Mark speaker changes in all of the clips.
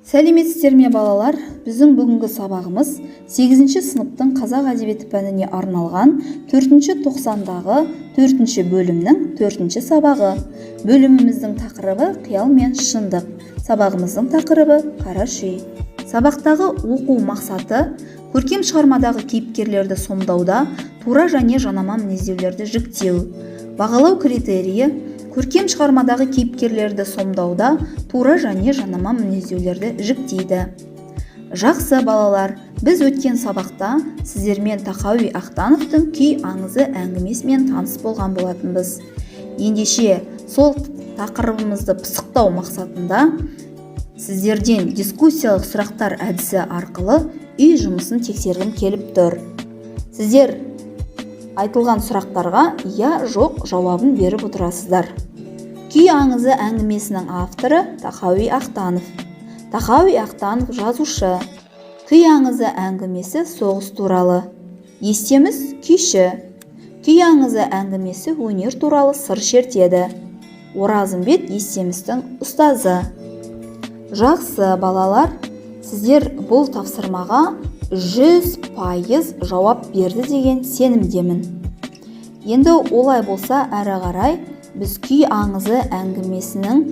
Speaker 1: Сәлеметсіздер ме, балалар! Біздің бүгінгі сабағымыз 8 сыныптың қазақ әдебиеті пәніне арналған төртінші тоқсандағы төртінші бөлімнің төртінші сабағы. Бөліміміздің тақырыбы: қиял мен шындық. Сабағымыздың тақырыбы: Қара шүй. Сабақтағы оқу мақсаты: көркем шығармадағы кейіпкерлерді сомдауда тура және жанама мінездеулерді жіктеу. Бағалау критерийі: көркем шығармадағы кейіпкерлерді сомдауда тура және жанама мінездеулерді жіктейді. Жақсы, балалар, біз өткен сабақта сіздермен Тахауи Ахтановтың «Күй аңызы» әңгімесімен таныс болған болатынбыз. Ендеше, сол тақырыбымызды пысықтау мақсатында сіздерден дискуссиялық сұрақтар әдісі арқылы үй жұмысын тексергім келіп тұр. Сіздер айтылған сұрақтарға иә, жоқ жауабын беріп отырасыздар. «Күй аңызы» әңгімесінің авторы Тахауи Ахтанов. Тахауи Ахтанов – жазушы. «Күй аңызы» әңгімесі соғыс туралы. Естеміс – күйші. «Күй аңызы» әңгімесі өнер туралы сыр шертеді. Оразымбет – Естемістің ұстазы. Жақсы, балалар, сіздер бұл тапсырмаға 100% жауап берді деген сенімдемін. Енді олай болса, әрі қарай біз «Күй аңызы» әңгімесінің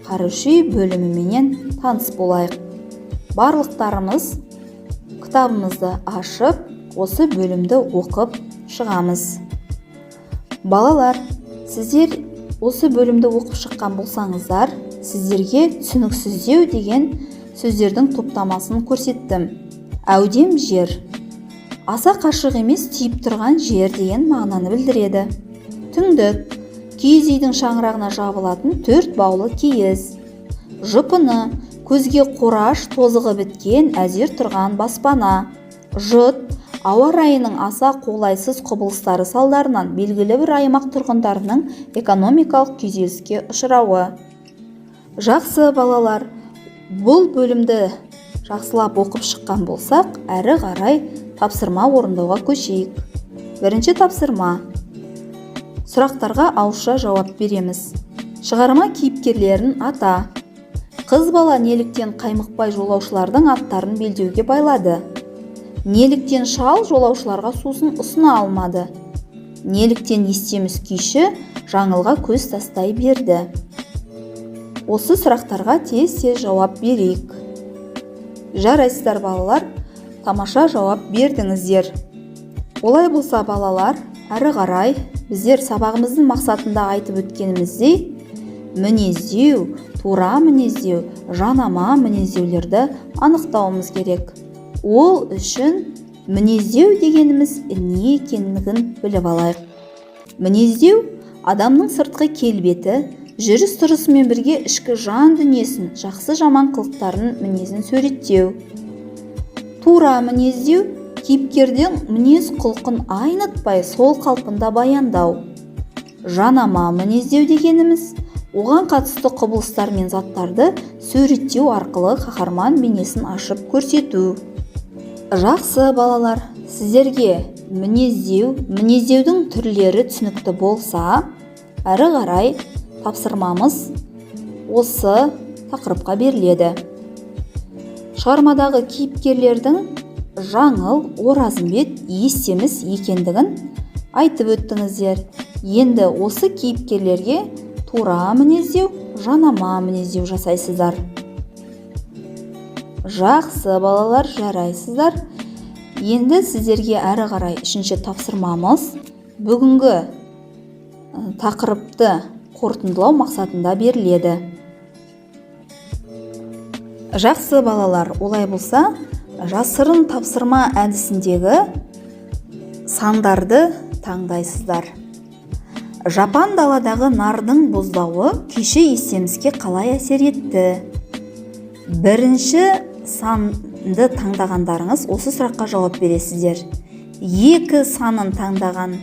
Speaker 1: Қарашүй бөліміменен таныс болайық. Барлықтарымыз кітабымызды ашып, осы бөлімді оқып шығамыз. Балалар, сіздер осы бөлімді оқып шыққан болсаңыздар, сіздерге түсініксіздеу деген сөздердің топтамасын көрсеттім. Әудем жер – аса қашық емес, тиіп тұрған жер деген мағынаны білдіреді. Түңдік – киіз үйдің шаңырағына жабылатын төрт баулы киіз. Жұпыны – көзге қораш, тозығы біткен, әзер тұрған баспана. Жұт – ауа райының аса қолайсыз құбылыстары салдарынан белгілі бір аймақ тұрғындарының экономикалық күйзеліске ұшырауы. Жақсы, балалар, бұл бөлімді жақсылап оқып шыққан болсақ, әрі қарай тапсырма орындауға көшейік. Бірінші тапсырма: сұрақтарға ауызша жауап береміз. Шығарма кейіпкерлерін ата. Қыз бала неліктен қаймықпай жолаушылардың аттарын белдеуге байлады? Неліктен шал жолаушыларға сусын ұсына алмады? Неліктен Естеміс күйші Жаңылға көз тастай берді? Осы сұрақтарға тез-тез жауап берейік. Жарайсыздар, балалар, тамаша жауап бердіңіздер. Олай болса, балалар, әрі қарай біздер сабағымыздың мақсатында айтып өткеніміздей, мінездеу, тура мінездеу, жанама мінездеулерді анықтауымыз керек. Ол үшін мінездеу дегеніміз не екендігін біліп алайық. Мінездеу – адамның сыртқы келбеті, жүріс-тұрысымен бірге ішкі жан дүниесін, жақсы-жаман қылықтарын, мінезін суреттеу. Тура мінездеу – кейіпкердің мінез-құлқын айнытпай, сол қалпында баяндау. Жанама мінездеу дегеніміз – оған қатысты құбылыстар мен заттарды суреттеу арқылы қаһарман бейнесін ашып көрсету. Жақсы, балалар, сіздерге мінездеу, мінездеудің түрлері түсінікті болса, әрі қарай тапсырмамыз осы тақырыпқа беріледі. Шығармадағы кейіпкерлердің Жаңыл, Оразымбет, Естеміс екендігін айтып өттіңіздер. Енді осы кейіпкерлерге тура мінездеу, жанама мінездеу жасайсыздар. Жақсы, балалар, жарайсыздар. Енді сіздерге әрі қарай үшінші тапсырмамыз бүгінгі тақырыпты қорытындылау мақсатында беріледі. Жақсы, балалар, олай болса, жасырын тапсырма әдісіндегі сандарды таңдайсыздар. Жапан даладағы нардың боздауы күйші Естеміске қалай әсер етті? Бірінші санды таңдағандарыңыз осы сұраққа жауап бересіздер. Екі санын таңдаған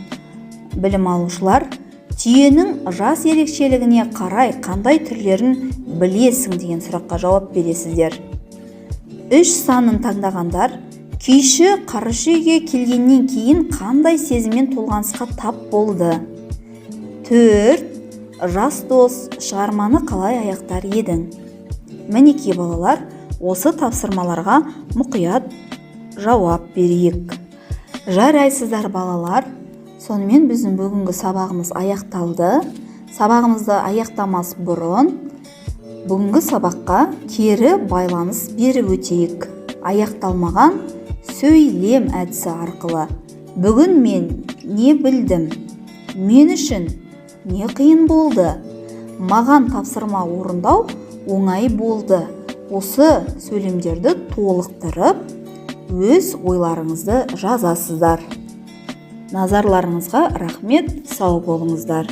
Speaker 1: білім алушылар «Түйенің жас ерекшелігіне қарай қандай түрлерін білесің?» деген сұраққа жауап бересіздер. Үш санын таңдағандар күйші Қарашүйге келгеннен кейін қандай сезіммен толғанысқа тап болды? Төрт: жас дос, шығарманы қалай аяқтар едің? Мінекей, балалар. Осы тапсырмаларға мұқият жауап берейік. Жарайсыздар, балалар! Сонымен, біздің бүгінгі сабағымыз аяқталды. Сабағымызды аяқтамас бұрын бүгінгі сабаққа кері байланыс беріп өтейік. Аяқталмаған сөйлем әдісі арқылы: бүгін мен не білдім? Мен үшін не қиын болды? Маған тапсырма орындау оңай болды. Осы сөйлемдерді толықтырып, өз ойларыңызды жазасыздар. Назарларыңызға рахмет, сау болыңыздар!